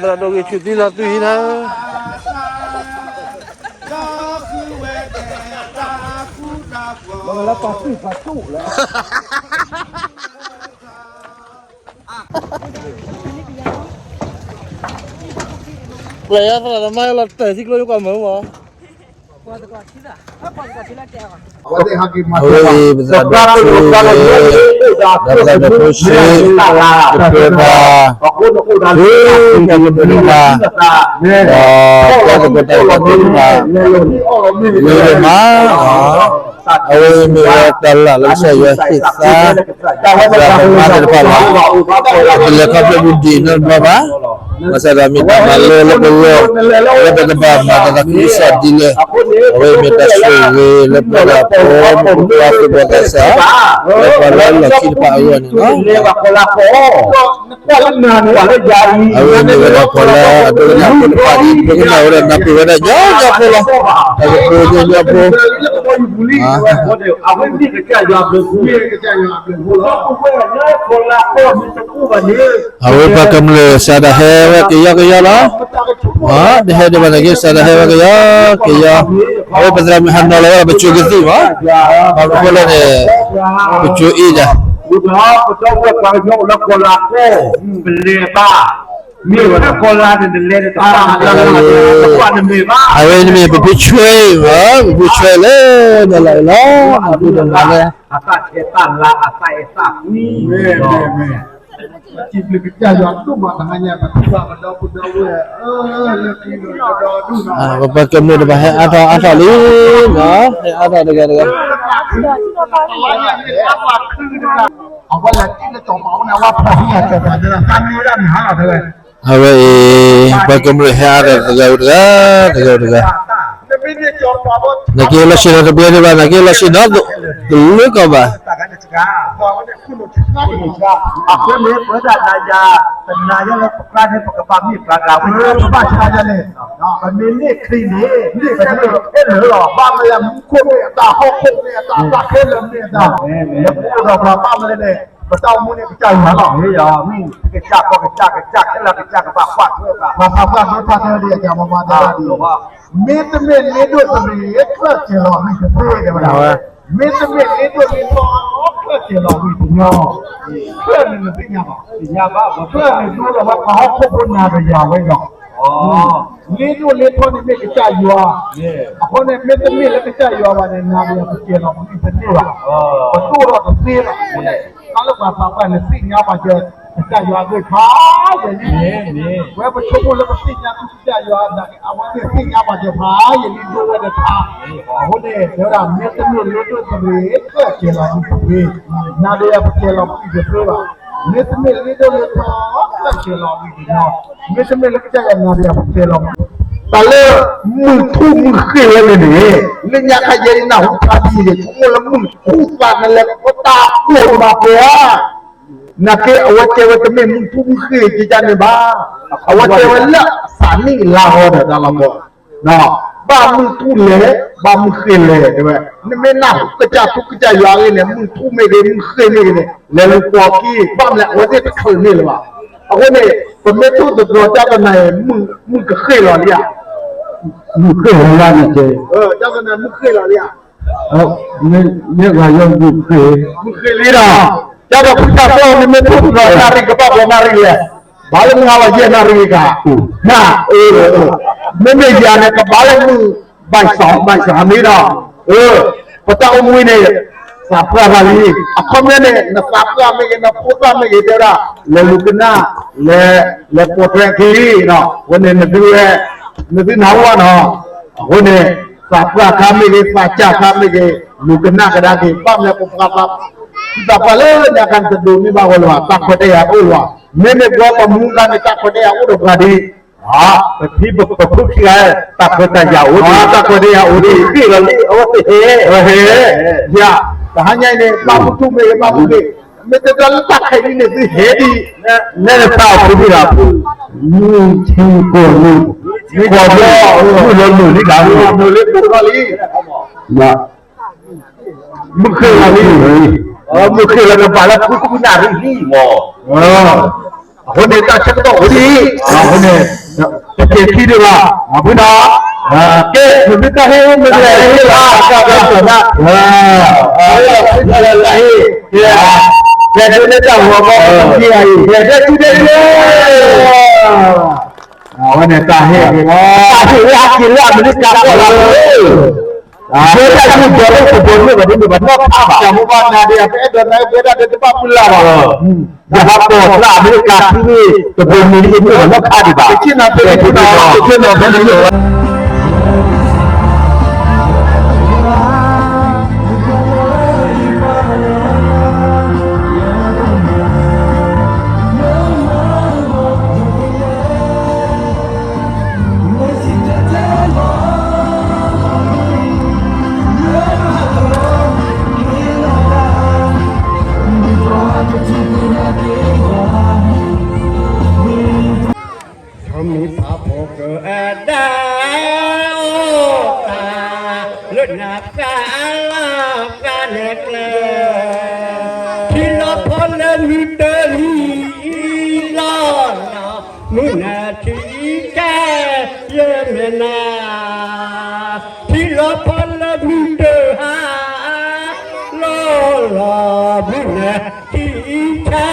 ဒိၣ်ဂ့ၤဆူၣ်သံလီၤသွံၣ်အံၤနၤ, ပျဲယါသရၣ်သမါလီၤတၢၢ်ထံကျိယကွၢ်မုာ်မး, အဝဲအံၤ ပသရၣ်ဒိၣ်ထူ ဒီးပသရၣ်ဒိၣ်ဖိဆှံ တပၢၤဘၣ် လၢတၢ်ကပၤ ဒီးတၢ်ကပၤတၢ်ကပၤတၢ်ကပၤ လၢမး အဝဲအံၤမ့ၢ်ဝဲတၢ်လၢ်လၢကစၢ်ယွၤဟ့ၣ်သါ ပသရၣ်သမါသ့ၣ်တဖၣ်လီၤ, တလဲၤခီဖျိဘူးဒံးနီတဘျီဘၣ်, ဘၣ်ဆၣ်ဒီးမ့ၢ်တၢ်မၤလိလၢပဂီၢ် လၢပကဘၣ်မၤတၢ်သးခုကစီၣ်ဒ်လဲၣ်, အဝဲအံၤမ့ၢ်တၢ်ဆိၣ်ဂ့ၤလၢပဝဲဒၣ်ဖိမုၣ်ဖိခွါသူၣ်ဘီၣ်သးစၢ် လၢပှၤလၢအလီၢ်ခံတဖၣ်အဂီၢ်န့ၣ်လီၤ. အဝဲအံၤမ့ၢ်ဝဲဒၣ်ပှၤလၢအဒိကနၣ်ဖိတဖၣ်အံၤ ဒိကနၣ်ဝဲဒၣ်နၢ်ပၢၢ်ဝဲဒၣ်ညီညီဖိလီၤ, တၢ်ကတိၤညီညီဖိ အဝဲပှၤကမျၢၢ်စးဒၣ်ဟဲဝဲကယီကယီလီၤ, နဟဲဒံးဘၣ်နာ်က့ စးဒၣ်ဟဲဝဲကယီကယီ, အဝဲပသရၣ်မုၣ်ဟးနီၤလီၤဝဲဒၣ်ပစိၤကသံၣ်မး, ဘၣ်မနုၤဃိလဲၣ်န့ၣ် ပစိၤအ့ၣ်ဒၣ် ပဒီပုၢ်ဝဲၢ်ပှၤကညီအိၣ်လၢကီၢ်လၤကီၢ်, ပလဲၤဘၣ်, မ့ၢ်ဝဲကီၢ်လၤန့ၣ် နလဲၤန့ၣ်တဘၣ်, နကွၢ်နမဲာ်ဘၣ်, အဝဲန့ၣ်မ့ၢ်ပဖုဆွဲအံၤမး, ပဖုဆွဲလၢ ဒီးလီၤအံၤလီၤ, အဖုဒီးလီၤလၢ အသးထဲသးလၤအသးအဲၣ်သးကွံ, စံးဘျုးကစၢ်ယွၤဒိၣ်မးတဟါညါ ပထံၣ်ဘၣ်ပဒီပုၢ်ဒီဝဲၢ်, လၢခံဒီးဒီဒူၣ်နီၤ, ပပှၤကမျၢၢ်တဖၣ်ဟဲအါထီၣ်အါထီၣ်လံနီၤ, ဟဲအါထီၣ်တဂၤတဂၤ အဝဲလၢတံၢ်လၢစီၤပၤအိၣ်န့ၣ် အဝဲဖီၣ်ဟံၣ်အစီၤပၤန့ၣ် သးမံဝဲဒၣ်မ့ၢ်ဟါလီၤတဲဝဲ, အဝဲအံၤ ပှၤကမျၢၢ်ဟဲအါထီၣ်တဂၤဝံၤတဂၤ တဂၤဝံၤတဂၤ, နက့လီၤဆ့နီၤတဘျဲဒံးဘၣ် နက့လီၤဆ့နီၤ တလၢကီၢ်ဘၣ် အဃိန့ၣ် ပဝဲဒၣ်နၤယၤ ပနၤယၤလၢပကျါန့ၣ် ပကဘၣ်မ့ၢ်ပှၤဂၤဝဲန့ၣ် ပဘၣ်ဆါယၤန့ၣ်, ပမ့ၢ်န့ၢ်ခရံာ်န့ၣ် မ့ၢ်ခဲလၢာ်လီၤ, ဘၣ်မလဲၣ် မူခိၣ်မ့ၢ်အတၢ် ဟီၣ်ခိၣ်မ့ၢ်အတၢ် တၢ်ခဲလၢာ်မ့ၢ်အတၢ်, လၢပအိၣ်ဒီးပှၤဘၣ်မလဲၣ်န့ၣ် ပတၢ်အိၣ်မူန့ၣ်ကစၢ်ယွၤလီၤ, မ့ၢ်ကစၢ်ကီကစၢ် ကစၢ်ခဲလၢာ် ကစၢ်ကဘၣ်ကွၢ်ထွဲဘၣ်, ပှၤဖးပှၢ်ဒိထါတဲဝဲဒ်အံၤ မမါတဲဝဲဒ်အံၤ မ့တမ့ၢ်လ့ဒိၣ်တရံး ချၢၣ်စ့ၢ်လီၤဝံၤတသ့ တဲဝဲဒၣ်, မ့တမ့ၢ်လ့ဒိၣ်လ့ထီ ချၢၣ်စ့ၢ်လီၤဝံၤတညီ, ချၢၣ်န့ၣ်နသ့ၣ်ညါဘၣ်, ချၢၣ်န့ၣ်ဒိလီၤဝဲပှၤဟီၣ်ခိၣ်ဖိနၤဒီးယၤဝဲလီၤ, လ့ဒိၣ်လ့ထီန့ၣ်မ့ၢ်ကစၢ်ယွၤ, အဃိန့ၣ် မ့တမ့ၢ်လၢကစၢ်ယွၤဘၣ်န့ၣ် နၤဒီးယၤပစဲၤလီၤပဂံၢ်ပသ့ဘၣ်, ပဒိၣ်ထီၣ်တသ့ဘၣ်, တၢ်လၢပှၤသးပှၢ်န့ၣ်သ့ၣ်ညါပှၤကဲ ကစၢ်ယွၤအဂ့ၢ်ဖးယံာ်လံ, ဝဲပဆိကမိၣ်လၢပသ့ၣ်ညါသုကစၢ်ယွၤ အဝဲသ့ၣ်သ့ၣ်ညါပှၤကဲဖးယံာ်လံ ဒိဝဲတထါ, အဃိန့ၣ် တဲဝဲဒၣ် မ့တမ့ၢ်လ့ဒိၣ်တရံး ချၢၣ်စ့ၢ်လီၤဝံၤတသ့, နၤဒီးယၤပစဲၤလီၤပဂံၢ်ပသ့ဘၣ်, မ့တမ့ၢ်လ့ဒိၣ်လ့ထီ ချၢၣ်စ့ၢ်လီၤဝံၤတညီ, မ့တမ့ၢ်လၢကစၢ်ယွၤ နၤဒီးယၤပစဲၤလီၤ တၢ်လၢမုၢ်ထူၣ်မုၢ်ဃ့ၢ်ဝဲန့ၣ်န့ၣ်, လၢညါခါယဲဒၣ်နၢ်ဟူဖးယံာ်န့ၣ် ဆိကမိၣ်လၢမုၢ်ထူၣ်သးနလဲၤကီတၢ်ကိၢ်မးပှဲၤဧါ, နာ်က့ အဝဲတဲဝဲတမ့ၢ်မုၢ်ထူၣ်မုၢ်ဃ့ၢ်ကကန့ၣ်ဘၣ်, အဝဲတဲဝဲလၢအသးနံၣ်လါဂီၤဒီးတၢ်လီၤမး, ဘၣ်မုၢ်ထူၣ်လဲၤ ဘၣ်မုၢ်ဃ့ၢ်လဲၤတဲဝဲ, နမ့ၢ်နၢ်ဟူကစၢ်ထူကစၢ်ယွၤအဂ့ၢ်န့ၣ် မုၢ်ထူၣ်မ့ၢ်ဂ့ၤ မုၢ်ဃ့ၢ်မ့ၢ်ဂ့ၤန့ၣ် လဲၤလူၤပိာ်က့ၤ ဘၣ်မနုၤလဲၣ် အဝဲသ့ၣ်တချုးန့ၢ်လၢၤဘၣ်, အဃိန့ၣ် ပမ့ၢ်ထိၣ်သတြီၤတၢ်တနၤအံၤ မုၢ်ကဃ့ၢ်လီၤလံဧါ, မုၢ်ဃ့ၢ်လီၤလံန့ၣ်ကဲ, တၢ်တနၤမုၢ်ဃ့ၢ်လီၤလံဧါ မ့ၢ်ဂ့ၤယီမုၢ်ဃ့ၢ်, မုၢ်ဃ့ၢ်လံဒီး, တၢ်ဒီးဖုတၢ်ဖျီၣ် နမ့ၢ်ထိၣ်သတြီၤနၣ်ရံၣ်ကဘၣ်ပှဲၤနၣ်ရံၣ်လဲၣ်, ဘၣ်လၢမုၢ်ဟါလီၤယဲၢ်နၣ်ရံၣ်က, မ့မ့ၢ်ယၤန့ၣ် ကဘၣ်လၢမုၢ်ဘၣ်စီၤ ဘၣ်စီၤမ့ၢ်ဒီး, ပတၢ်အိၣ်မူန့ၣ် သးပှၢ်ဘၣ်လံ, အခီပညီန့ၣ် နသးပှၢ်မ့ၢ်ဂ့ၤ နဖိသၣ်မ့ၢ်ဂ့ၤ တဲဝဲဒၣ် လဲၤလူၤကနၣ်, လဲၤ, လဲၤပိာ်ထွဲခံ, အဃိန့ၣ် နသု, နသုနၢ်ဟူဘၣ်နီၤ, အဃိန့ၣ် သးပှၢ်ခါမ့ၢ်ဂ့ၤ သးစၢ်ခါမ့ၢ်ဂ့ၤ လူၤကနၣ်ကဒါက့ၤ ဘၣ်မနုၤလဲၣ် ပပှၤသး, ပှၤသးပှၢ်လၢညါခါန့ၣ် တဒိးန့ၢ်ဘၣ်ဝဲလၢၤဘၣ် တၢ်ခွဲးတၢ်ယာ်တအိၣ်လၢၤဘၣ်, မ့မ့ၢ်ပှၤပမူဒါန့ၣ် တၢ်ခွဲးတၢ်ယာ်အိၣ်ဒီးပှၤဒ်, ပဖံပဖုခံဂၤ တၢ်ခွဲးတၢ်ယာ်အိၣ်ဒံး, တၢ်ခွဲးတၢ်ယာ်အိၣ်ဒံး ဃ့ၢ်လီၤလံ အဝဲသ့ၣ်ဟဲ, ဟဲ, ယၤ, တဟါညါအံၤန့ၣ် ဘၣ်မုၢ်ထူၣ်မ့ၢ်ဂ့ၤ ဘၣ်မုၢ်ဃ့ၢ်, မ့ၢ်တဲဒၣ်လၢတၢ်ခဲအံၤန့ၣ် သုဟဲဒံး, နဲနသးအီၤဖုဒံးလီၤ, မုၢ်ဆ့ကိၢ်မုၢ်, ကိၢ်ဘျီ, မုၢ်လီၤနုာ်လံဒၣ်, နုာ်လံကိၢ်ထီၣ်လံ, မုၢ်ဃ့ၢ်လီၤလံ, မုၢ်ဃ့ၢ်လီၤကဘၣ်လၢဖုဖုနၣ်ရံၣ်လံမး, အဃိန့ၣ် တၢ်ဆၢကတီၢ်အိၣ်ဒံး, အဃိန့ၣ် တကဲခံဒံးဘၣ်, အဃိဒီး ကဲ မ့ၢ်တၢ်ဟ့ၣ် မ့ၢ်တၢ်ဟ့ၣ်ဘၣ်, တၢ်ကဲသနာ် တၢ်ဟ့ၣ်, ကဲဒ်န့ၣ်တၢ်ဂီၤဘီ ကဲဒ်န့ၣ်တၢ်ဟ့ၣ်လီၤ, အဝဲန့ၣ်တၢ်ဟ့ၣ်က့ၤလီၤ, တၢ်ဟ့ၣ်ဝဲဟဲက့ၤလၢအမဲရကၤကီၢ်လီၤ, ယဲဒၣ်ယဒိးလၢတဘိန့ၣ်ဘၣ်ဒ်န့ၣ်ဘၣ်နီတခါဘၣ်, တၢ်မူဘၣ်နၤဒံး ပအဲၣ်ဒိးနၤ ပဝဲဒၣ်ဒီးတဘၣ်မုၢ်လၢ်ဘၣ် ယဟးပိာ်ကျၢ်အမဲရကၤထံန့ၣ် တဘိမံၤန့ၣ် ယမ့ၢ်ဘၣ်နီတခါဒံးဘၣ်, တက့ၢ်နၤဖဲန့ၣ် တက့ၢ်နၤဖဲန့ၣ် ထီမံၤဖးဖိကဒၣ်အိၣ်တၢ် လၢနၤပျၢ်အလီၤကါလဲၤကျဲ, ထံလီၤဖီလၢမုၢ်တနံၤလီၤလီၤ, မုၢ်နၤထံဆဲယဲၢ်မ့ၢ်နၤ, ထံလီၤဖီလၢမုၢ်တဟါ လီၤလီၤ, မုၢ်နၤထံဆဲ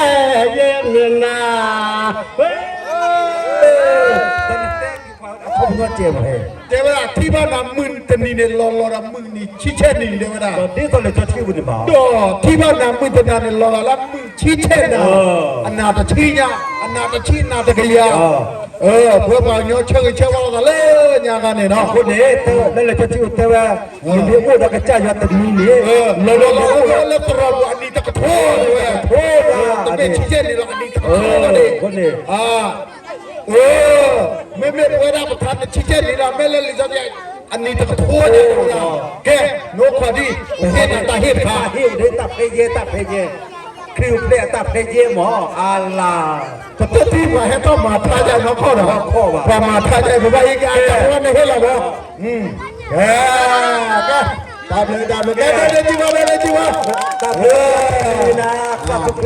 ယဲၢ်မ့ၢ်နၤ, တဲဝဲဒၣ် ထံဘၣ်နၤမုၢ်တနံၤန့ၣ် လီၤလီၤဒီး မုၢ်နံၤဆံဆဲနံၤ တဲဝဲဒၣ်, ဒီးထံဘၣ်နၤမုၢ်တနၤန့ၣ် လီၤလီၤလၢမုၢ်ဆံဆဲနၤ, အနၢ်တဆံညါ, အနၢ်တဆံ အနၢ်တကယၤ, ပဝဲပှၤကညီဆၢဂ့ၤဆၢဝါလိာ်သးလၢညါခါန့ၣ်နီၤ, အဃိန့ၣ် လၢလၢာ်စီဆှံအိၣ်တဲဝဲ, မ့ၢ်အိၣ်ဒီးကစၢ်ယွၤတနံၤန့ၣ်, လီၤလီၤလီၤလၢသရိာ်ပူၤအနံၤတကထိ, တမ့ၢ်ဆံဆဲနံၤလီၤ အနံၤတကထိန့ၣ်, အဃိန့ၣ် မ့မ့ၢ်ပဝဲဒၣ်ပထါန့ၣ် ဆံဆဲနံၤလီၤ မ့ၢ်လၢလံာ်စီဆှံ အနံၤတကထိန့ၣ်, ကဲ နအိၣ်ခိးဒံး ပဟ့ၣ်နၤတၢ်ဟ့ၣ်တခါ, ဟ့ၣ်ဒၣ်တၢ်ဖဲယဲ တၢ်ဖဲယဲ, ခရံာ်အိၣ်ဖျဲၣ်အတၢ်ဖဲယဲမး အလၤ, ပတသံပှၤဟဲထီၣ်မၤထါယၤနီၢ်ခီၣ်ဒီး, ပှၤမၤထါယၤ ပဘၣ်ဟ့ၣ်က့ၤအတၢ် ပဘၣ်နဟ့ၣ်လီၤဘီ, ကဲ, ကဲ, တၢ်ဘျုးတၢ်ဘျုး ကဲ ဘျုးဒိၣ်ဘျုးဒိၣ်ဘျုးဒိၣ်, တၢ်ဘျုး